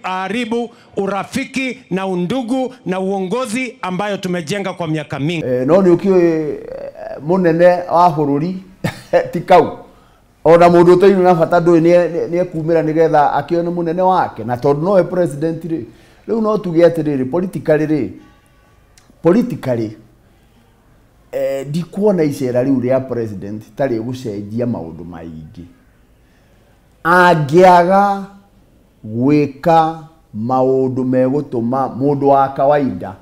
haribu urafiki na undugu na uongozi ambayo tumejenga kwa miaka mingi. No ni ukiwe munene wa bururi ti kau ona mundu utairĩ na bata ndũĩ nĩ ekumĩra nĩgetha akĩone munene wake na tondũ nowe president rĩ rĩu no tuge atĩrĩrĩ politically ndikuona icera rĩu rĩa president ta rĩgũcenjia maũndũ maingĩ angĩaga gwĩka maũndũ megũtũma mũndũ wa kawaida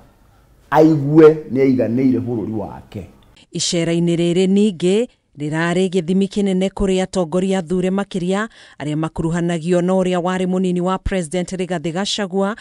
aigue nĩ aiganĩire bũrũri wake. Icera-inĩ rĩrĩ ningĩ rĩrarĩ gĩthimi kĩnene kũrĩ atongoria athure makĩria arĩa makuruhanagio na ũrĩa warĩ mũnini wa president Rigathĩ Gachagua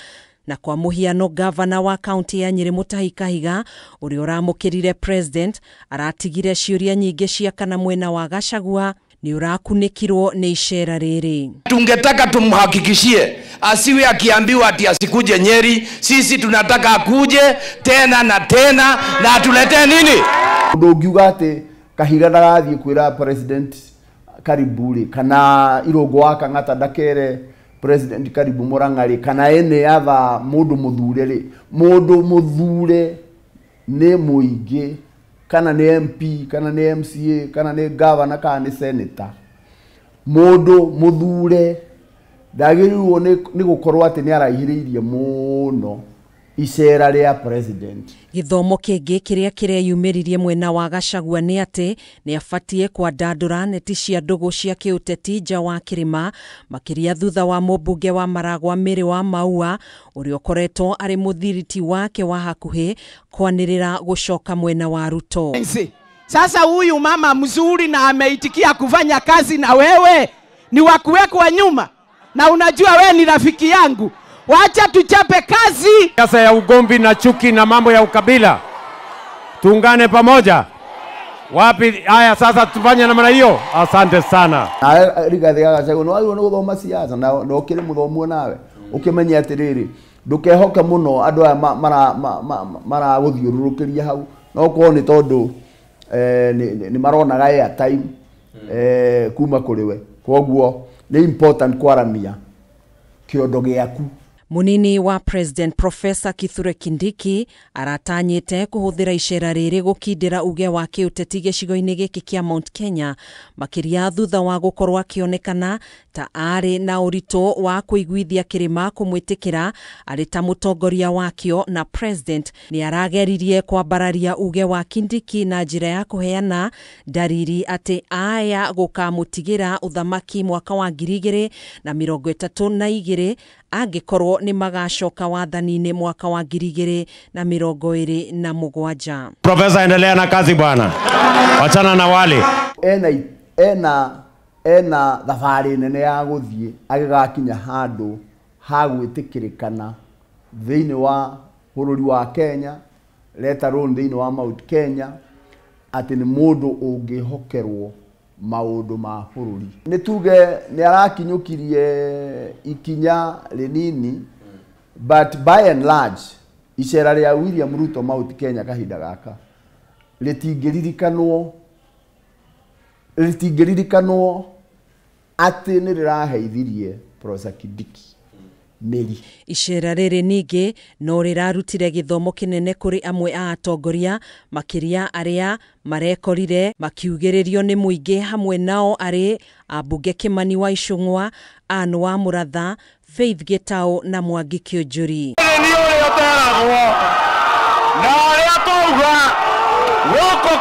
na kwa mũhiano gavana wa kaunti ya Nyĩrĩ Mutahi Kahiga ũrĩa ũramũkĩrire president aratigire ciũria nyingĩ cia kana mwena wa Gachagua nĩ ũrakunĩkirwo nĩ icera rĩrĩ. Tungetaka tumhakikishie asiwe akiambiwa ati asikuje Nyeri, sisi tunataka akuje tena na tena na atuletee nini? Ũndũ ũngiuga atĩ Kahiga ndagathiĩ kwĩra president karibu rĩ kana Irũngũ wa Kang'ata ndakere president karibu Murang'a rĩ kana ene other mũndũ mũthure rĩ, mũndũ mũthure nĩ mũingĩ kana nĩ MP kana nĩ MCA kana nĩ governor kana nĩ senator. Mũndũ mũthure ndagĩrĩirwo nĩ gũkorwo atĩ nĩ araihĩrĩirie mũno icera rĩa president. Gĩthomo kĩngĩ kĩrĩa kĩreyumĩririe mwena wa Gachagua nĩ atĩ nĩ abatie kwandandũra neti cia ndũgũ cia kĩũteti nja wa kĩrĩma makĩria thutha wa mũmbunge wa Maragwa Mary wa Maua ũrĩa ũkoretwo arĩ mũthiriti wake wa hakuhĩ kwanĩrĩra gũcoka mwena wa Ruto. Sasa huyu mama mzuri na ameitikia kufanya kazi na wewe ni wakuwekwa nyuma, na unajua wewe ni rafiki yangu. Wacha tuchape kazi. Siasa ya ugomvi na chuki na mambo ya ukabila, tuungane pamoja. Wapi haya sasa tufanye namna hiyo? Asante sana. Na Rigathĩ Gachagua no agĩrĩirwo nĩ gũthoma siasa na ũkĩrĩ mũthomu nawe ũkĩmenye atĩrĩrĩ ndũkehoke mũno andũ aya maragũthiũrũrũkĩria hau no korwo nĩ tondũ nĩ maronaga airtime kuma kũrĩ we, koguo nĩ important kwaramia kĩondo gĩaku. Munini wa President Professor Kithure Kindiki aratanyĩte kũhũthĩra icera rĩrĩ gũkindĩra uge wa kĩũteti gĩcigo-inĩ gĩkĩ kĩa Mount Kenya makĩria thutha wa gũkorwo akĩonekana ta arĩ na ũritũ wa kũiguithia kĩrĩma kũmwĩtĩkĩra arĩ ta mũtongoria wakĩo, na President nĩ arageririe kwambararia uge wa Kindiki na njĩra ya kũheana ndariri atĩ aya gũkamũtigĩra ũthamaki mwaka wa 2032 angĩkorwo nĩ magacoka wathani-inĩ mwaka wa 2027. Profesa, endelea na kazi bwana, wachana na wale. Ena thabarĩ nene ya gũthiĩ agĩgakinya handũ ha gwĩtĩkĩrĩkana thĩinĩ wa bũrũri wa Kenya, let alone thĩinĩ wa Mount Kenya, atĩ nĩ mũndũ ũngĩhokerwo maũndũ ma bũrũri. Nĩ tuge nĩ arakinyũkirie ikinya rĩnini, but by and large icera rĩa William Ruto Mount Kenya kahinda gaka rĩtingĩririkanwo atĩ nĩ rĩraheithirie Professor Kindiki mĩri. Icera rĩrĩ ningĩ no rĩrarutire gĩthomo kĩnene kũrĩ amwe a atongoria makĩria arĩa marekorire makiugĩrĩrio nĩ mũingĩ, hamwe nao arĩ ambunge Kimani wa Ichung'wa, Anne wa Mũratha, Faith Gitau na Mwangi Kĩũnjũri. Nĩ ũrĩa ũteragwo na ũrĩa twauga gũkũ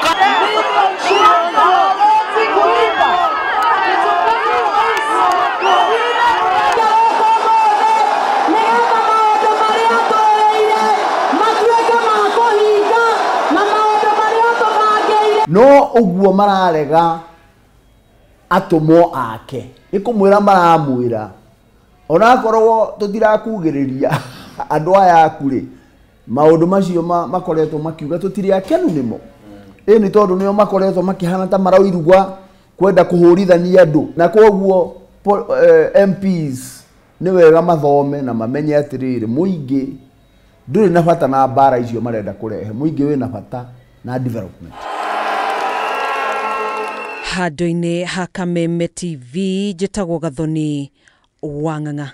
no ũguo mararega atũmwo ake nĩ kũmwĩra maramwĩra onakorwo tũtirakugĩrĩria andũ aya aku rĩ maũndũ macio makoretwo makiuga tũtirĩ akenu nĩmo. Ĩni tondũ nĩo makoretwo makĩhana ta marairugwa kwenda kũhũrithania andũ. Na koguo MPs nĩ wega mathome na mamenye atĩrĩrĩ, mũingĩ ndũrĩ na bata na mbara icio marenda kũrehe, mũingĩ wĩna bata na development. Handũ-inĩ ha Kameme TV njĩtagwo Gathoni Wang'ang'a.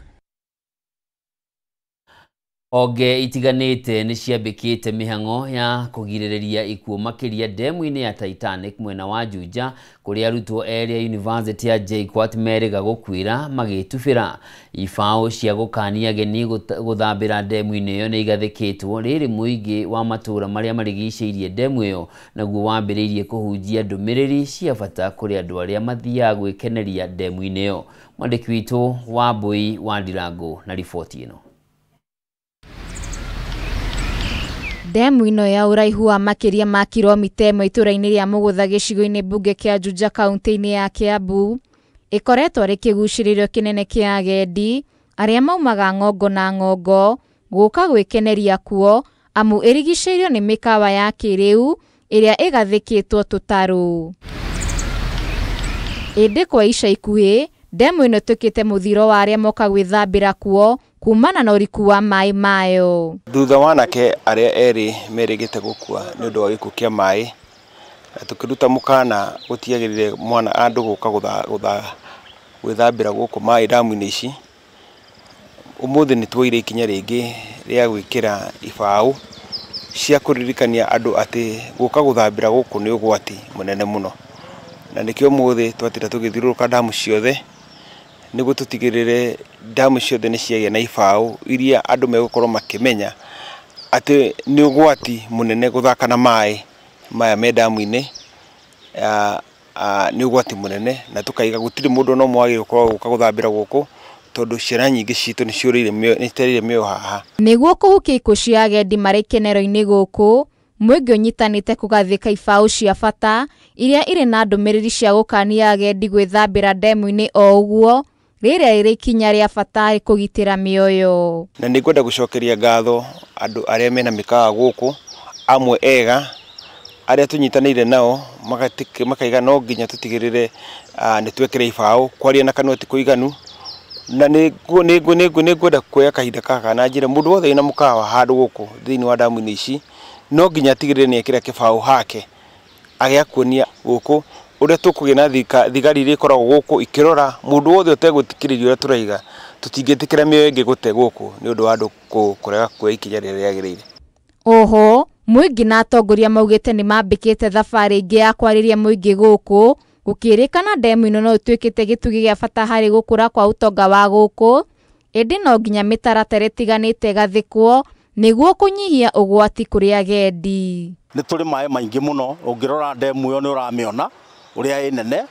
Honge itiganĩte nĩ ciambĩkĩte mĩhang'o ya kũgirĩrĩria ikuũ makĩria ndemu-inĩ ya Titanic mwena wa Juja kũrĩa arutwo erĩ a University ya JKUAT merĩga gũkuĩra magĩtubĩra. Ibaũ cia gũkania ageni gũthambĩra ndemu-inĩ ĩyo nĩ igathĩkĩtwo rĩrĩ mũingĩ wa matũũra marĩa marigicĩirie ndemu ĩyo naguo wambĩrĩirie kũhunjia ndũmĩrĩri cia bata kũrĩ andũ arĩa mathiaga gwĩkeneria ndemu-inĩ ĩyo. Mwandĩki witũ Wambui wa Ndirango na riboti ĩno. Ndemu ĩno ya ũraihu wa makĩria ma kilomita 1 itũũra-inĩ rĩa Mũgũtha gĩcigo-inĩ mbunge kĩa Juja kaunti-inĩ ya Kiambu ĩkoretwo arĩ kĩgucĩrĩrio kĩnene kĩa agendi arĩa maumaga ng'ongo na ng'ongo gũka gwĩkeneria kuo amu ĩrigicĩirio nĩ mĩkawa ya kĩrĩu ĩrĩa ĩgathĩkĩtwo tũtarũ. Ĩndĩ kwa ica ikuhĩ ndemu ĩno ĩtuĩkĩte mũthiro wa arĩa moka gwĩthambĩra kuo kumana na ũriku wa maĩ mayo. Thutha wa anake arĩa erĩ merĩgĩte gũkua nĩ ũndũ wa gĩkuũ kĩa maĩ, na tũkĩruta mũkana gũtiagĩrĩire mwana andũ gũka gwĩthambĩra gũkũ maĩ ndamu-inĩ ici. Ũmũthĩ nĩ tuoire ikinya rĩngĩ rĩa gwĩkĩra ibaũ cia kũririkania andũ atĩ gũka gũthambĩra gũkũ nĩ ũgwati mũnene mũno, na nĩkĩo ũmũthĩ twatinda tũgĩthiũrũrũka ndamu ciothe nĩguo tũtigĩrĩre ndamu ciothe nĩ ciagĩa na ibaũ iria andũ megũkorwo makĩmenya atĩ nĩ ũgwati mũnene gũthaka na maĩ maya me ndamu-inĩ, nĩ ũgwati mũnene, na tũkaiga gũtirĩ mũndũ ona ũmwe wagĩrĩirwo gũkorwo gũka gũthambĩra gũkũ tondũ ciana nyingĩ citũ nĩ ciũrĩire nĩ citereire mĩoyo haha. Nĩguo kũhukia ikuũ cia agendi marĩ ikenero-inĩ gũkũ, mũingĩ ũnyitanĩte kũgathĩka ibaũ cia bata iria irĩ na ndũmĩrĩri cia gũkania agendi gwĩthambĩra ndemu-inĩ o ũguo rĩrĩa rĩrĩ ikinya rĩa bata harĩ kũgitĩra mĩoyo. Na nĩ ngwenda gũcokeria ngatho andũ arĩa mena mĩkawa gũkũ, amwe ega arĩa tũnyitanĩire nao makaiga no nginya tũtigĩrĩre nĩ twekĩra ibaũ, kwaria na kanua ti kũiganu, na nĩ ngwenda kuoya kahinda gaka na njĩre mũndũ wothe wĩna mũkawa handũ gũkũ thĩinĩ wa ndamu-inĩ ici no nginya atigĩrĩre nĩ ekĩra kĩbaũ hake agĩa kuonia gũkũ ũrĩa tũkũgĩa na thigari iria ikoragwo gũkũ ikĩrora mũndũ wothe ũtegũthikĩrĩria ũrĩa tũraiga, tũtingĩtĩkĩra mĩoyo ĩngĩ gũte gũkũ nĩ ũndũ wa andũ kũrega kuoya ikinya rĩrĩa rĩagĩrĩire. Oho mũingĩ na atongoria maugĩte nĩ mambĩkĩte thabarĩ ĩngĩ ya kwarĩria mũingĩ gũkũ gũkĩrĩkana ndemu ĩno no ĩtuĩkĩte gĩtugĩ gĩa bata harĩ gũkũra kwa ũtonga wa gũkũ, ĩndĩ no nginya mĩtaratara ĩtiganĩte ĩgathĩkwo nĩguo kũnyihia ũgwati kũrĩ agendi. Nĩ tũrĩ maĩ maingĩ mũno, ũngĩrora ndemu ĩyo nĩ ũramĩona ũrĩa ĩ nene,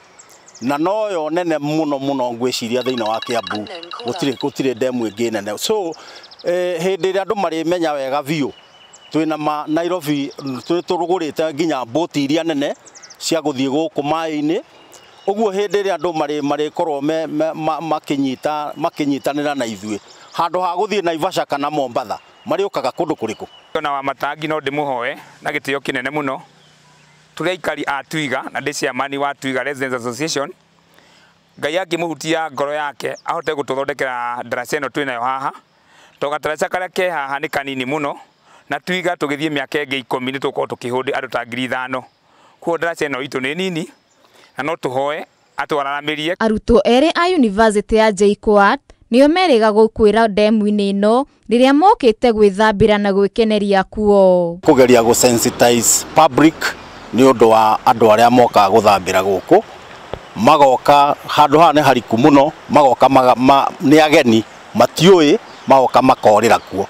na noyo nene mũno mũno ngwĩciria thĩinĩ wa Kiambu gũtirĩ ndemu ĩngĩ nene. So hĩndĩ ĩrĩa andũ marĩmenya wega biũ twĩna ma Nairobi tũrũgũrĩte nginya mbũti iria nene cia gũthiĩ gũkũ maĩ-inĩ, ũguo hĩndĩ ĩrĩa andũ marĩkorwo makĩnyitanĩra na ithuĩ handũ ha gũthiĩ Naivasha kana Mombatha marĩũkaga kũndũ kũrĩkũ. Ona wa matangi no ndĩmũhoe na gĩtĩo kĩnene mũno tũrĩ aikari a Twiga na ndĩ chairman wa Twiga Residents Association, Ngai angĩmũhutia ngoro yake ahote gũtũthondekera ndaraca ĩno twĩnayo haha, tondũ gataraca karĩa ke haha nĩ kanini mũno, na Twiga tũgĩthiĩ mĩaka ĩngĩ 10 nĩ tũgũkorwo tũkĩhũndĩ andũ ta 5,000. Koguo ndaraca ĩno itũ nĩ nini na no tũhoe atwararamĩrie. Arutwo erĩ a University ya JKUAT nĩo merĩga gũkuĩra ndemu-inĩ ĩno rĩrĩa mokĩte gwĩthambĩra na gwĩkeneria kuo. Kũgeria gũ sensitize public nĩ ũndũ wa andũ arĩa mokaga gũthambĩra gũkũ, magoka handũ haha nĩ hariku mũno, magoka nĩ ageni matiũĩ, magoka makorĩra kuo.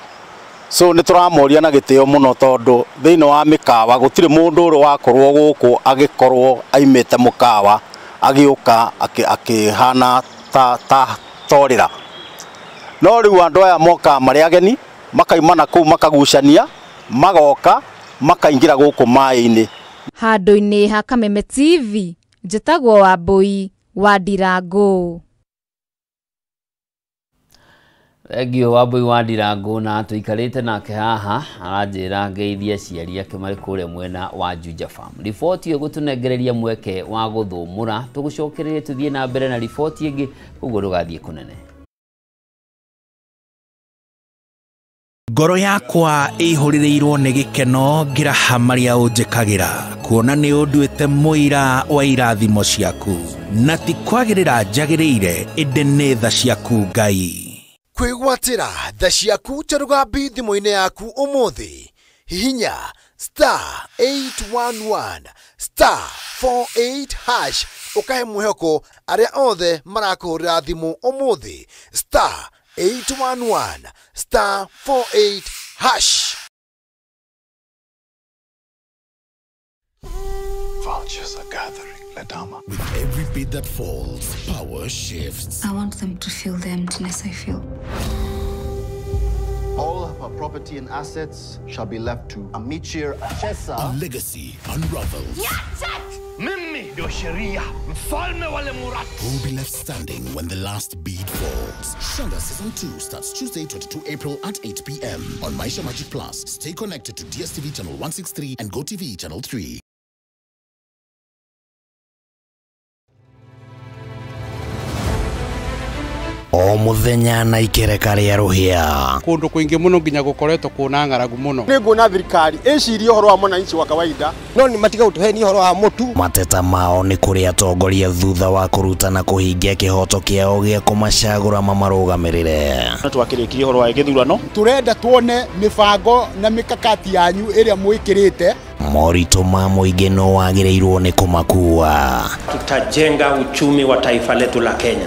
So nĩ tũramoria na gĩtĩo mũno tondũ thĩinĩ wa mĩkawa gũtirĩ mũndũ ũrĩ wakorwo gũkũ agĩkorwo aimĩte mũkawa agĩũka akĩhana ta torĩra. No rĩu andũ aya mokaga marĩ ageni makauma na kũu makagucania magoka makaingĩra gũkũ maĩ-inĩ. Handũ-inĩ ha Kameme TV njĩtagwo Wambui wa Ndirango. Thengio Wambui wa Ndirangu na tuikarite nake haha aranjira ngeithie aciari ake marĩ kũrĩa mwena wa Juja Farm. Riboti ĩyo gũtũnengereria mweke wa gũthũmũra tũgũcokererie tũthiĩ na mbere na riboti ĩngĩ koguo ndũgathiĩ kũnene. Ngoro yakwa ĩihũrĩrĩirwo nĩ gĩkeno ngĩraha marĩa ũnjĩkagĩra kuona nĩ ũnduĩte mũira wa irathimo ciaku na ti kwagĩrĩra njagĩrĩire ĩndĩ nĩ tha ciaku Ngai. Kwĩgwatĩra tha ciaku ta rũgambi thimũ-inĩ yaku ũmũthĩ hihinya star 811 star 48 hash ũkahe mwĩhoko arĩa othe marakũhũrĩra thimũ ũmũthĩ star 811 star 48 hash. Vultures are gathering, Ledama. With every beat that falls, power shifts. I want them to feel the emptiness I feel. All of her property and assets shall be left to Amichir Achesa. A legacy unravels. Mimi ndio sheria, mfalme wa Lemurat. Who will be left standing when the last bead falls? Shanga Season 2 starts Tuesday, 22 April at 8 p.m. on Maisha Magic Plus. Stay connected to DSTV Channel 163 and GoTV Channel 3. O muthenya na ikereka rĩa rũhĩa kundu kwingi muno nginya gukoretwo kuna ng'aragu muno nĩ nguona thirikari ĩcirie ũhoro wa mwananchi wa kawaida no nĩ matiga gũtũhenia ũhoro wa mũtu. Mateta mao nĩ kũrĩ atongoria thutha wa kũruta na kũhingia kĩhoto kĩao gĩa kũmacagũra mamarũgamĩrĩre. No twakĩrĩkirie ũhoro wa gĩthurano turenda tuone mĩbango na mĩkakati yanyu ĩrĩa mwĩkĩrĩte. Moritũ ma mũingĩ no wagĩrĩirwo nĩ kũmakua. Tutajenga uchumi wa taifa letu la Kenya.